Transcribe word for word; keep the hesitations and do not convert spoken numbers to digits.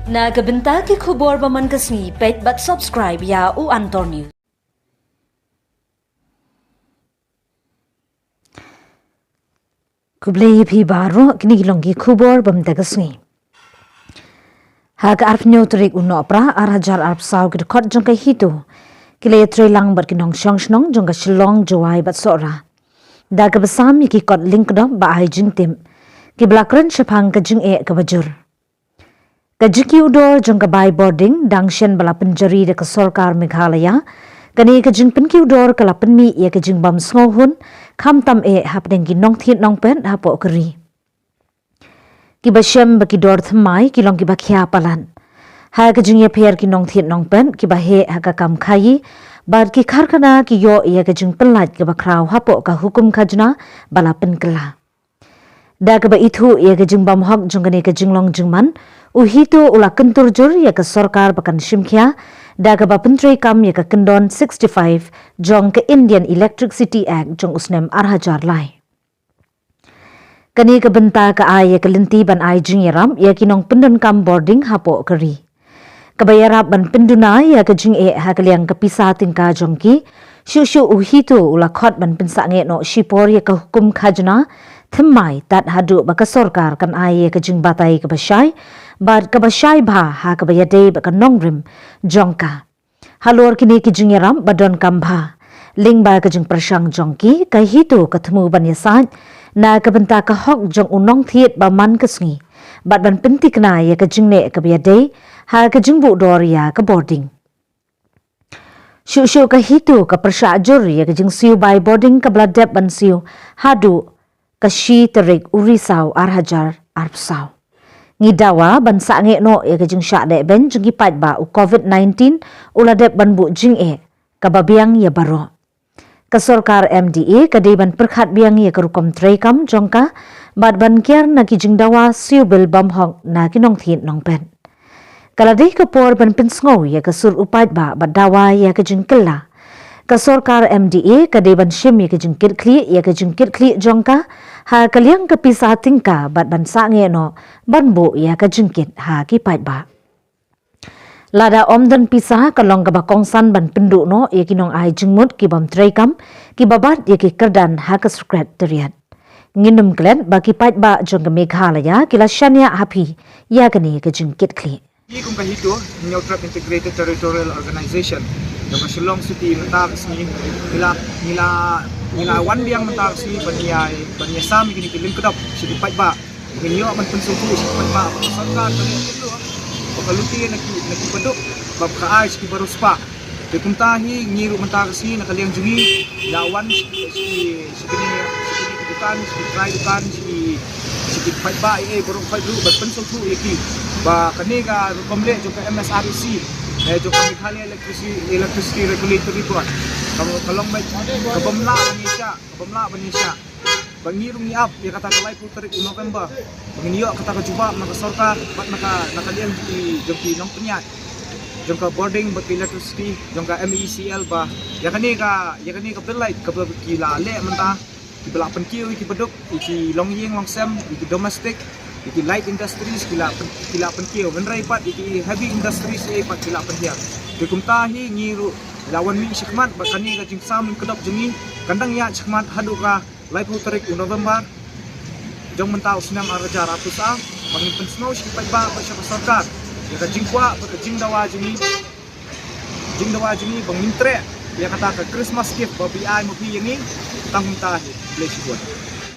Na ka bynta ki khubor ba man ka sngi, peit bad subscribe ïa u Antor News. Khublei ïa phi baroh, kine ki long ki khubor ba mynta ka sngi. Ha ka arphew tarik u Nohprah ar hajar arphew saw, ki dkhot jong ka HITO ki la ïatreilang bad ki nongshong shnong jong ka Shillong, Jowai bad Sohra da kaba sam ïa ki kot lyngkdop ba ai jingtip kiba la kren shaphang ka jingeh kaba jur. Ka jingkiew dor jong ka bai bording dang shen ba la pynjari da ka sorkar Meghalaya. Kane ka jingpynkiew dor ka la pynmih ïa ka jingbym sngewhun, khamtam eh hapdeng ki nongthied nongpet hapoh ka ri. Kiba shem ba ki dor thymmai ki long kiba khia palat. Ha ka jingïapher ki nongthied nongpet kiba heh ha ka kam khaïi bad ki karkhana ki ïoh ïa ka jingpynlait kaba khraw hapoh ka hukum khajna ba la pynkylla. Da kaba ithuh ïa ka jingbymhok jong kane ka jinglong jingman, u HITO u la kyntur jur ïa ka sorkar ba kan shim khia da kaba pyntreikam ïa ka kyndon sixty-five jong ka Indian Electricity Act jong u snem ar hajar lai. Kane ka bynta ka ai ïa ka lynti ban ai jingïarap ïa ki nongpyndonkam bording hapoh ka ri. Kaba ïarap ban pynduna ïa ka jingeh ha ka liang ka pisa tyngka jong ki, shuh shuh u HITO u la khot ban pynsangeh noh shipor ïa ka hukum khajna thymmai tad haduh ba ka sorkar kan ai ïa ka jingbatai kaba shai bad kaba shai bha ha kaba ïadei bad ka nongrim jong ka. Halor kine ki jingïarap ba donkam bha, lyngba ka jingpyrshang jong ki, ka HITO ka thmu ban ïasaid na ka bynta ka hok jong u nongthied ba man ka sngi bad ban pynthikna ïa ka jingneh kaba ïadei ha ka jingbuh dor ïa ka bording. Shuh shuh ka HITO ka pyrshah jur ïa ka jingsiew bai bording kaba la dep ban siew haduh ka shi tarik u Risaw ar hajar arphew saw. Ngi dawa ban sangeh noh ïa ka jingshah lehbeiñ jong ki paidbah, u COVID nineteen u la dep ban buh jingeh kaba biang ïa baroh. Ka sorkar MDA ka dei ban pyrkhat biang ïa ka rukom treikam jong ka bad ban kiar na ki jingdawa siew bill bymhok na ki nongthied nongpet. Ka la dei ka por ban pynsngew ïa ka sur u paidbah bad dawa ïa ka jingkylla. Ka sorkar MDA ka dei ban shim ïa ka jingkitkhlieh, ïa ka jingkitkhlieh jong ka ha ka liang ka pisa tyngka bad ban sangeh noh ban buh ïa ka jingkit ha ki paidbah. Lada ym don pisa, ka long kaba kongsan ban pynduh noh ïa ki nongai jingmut ki bym treikam kiba bat ïa ki kyrdan ha ka Secretariat. Ngin ym klet ba ki paidbah jong ka Meghalaya ki la shaniah ha phi ïa kane ka jingkitkhlieh. Ngi kum ka HITO, Hynñiewtrep Integrated Territorial Organization, jong ka Shillong City mynta ka sngi, ngi la, ngi la, ngi la wan biang mynta ka sngi ban ïa, ban ïasam ïa kine ki lyngkdop sha ki paidbah. Ngin ïoh ban pynsngewthuh sha ki paidbah ba ka sorkar ka leh pynlong ba ka lute na ki, na ki baduk ba ka ai sha ki bariewspah. Te kumta hi ngi ruh mynta ka sngi na ka liang jong ngi la wan sha ki, sha ki, sha kine, sha kine ki dukan, sha ki trai dukan, sha ki, sha ki paidbah, eh, baroh khoit ruh ban pynsngewthuh ïa ki ba kane ka rukom leh jong ka MSREC, eh, jong ka Meghalaya Electricity, Electricity Regulatory Board ka, ka long beit ka bym lah ban ïashah, ka bym lah ban ïashah. Ba ngi ruh ngi ap ïa kata ka laiphew tarik u November ba ngin ïoh kata ka jubab na ka sorkar bad na ka, na ka liang jong ki, jong ki nongpynïaid jong ka bording bad ka electricity jong ka MeECL ba ïa kane ka, ïa kane ka bill light kaba ki la leh mynta, kiba la pynkiew ïa ki baduk, ïa ki longïing longsem, ïa ki domestic, ïa ki light industries ki la pyn-, ki la pynkiew, hynrei pat ïa ki heavy industries eh pat ki la pynhiar. Te kumta hi ngi ruh la wan mih shakhmat ba kane ka jingsam lyngkdop jong ngi kan dang ïaid shakhmat haduh ka laiphew tarik u November jong mynta u snem ar hajar arphew saw, ba ngin pynsngew sha ki paidbah bad sha ka sorkar ïa ka jingkwah bad ka jingdawa jong ngi, jingdawa jong ngi ba ngin treh ïa kata ka Christmas gift ba phi ai ma phi ïa ngi. Tang kumta hi, khublei shibun.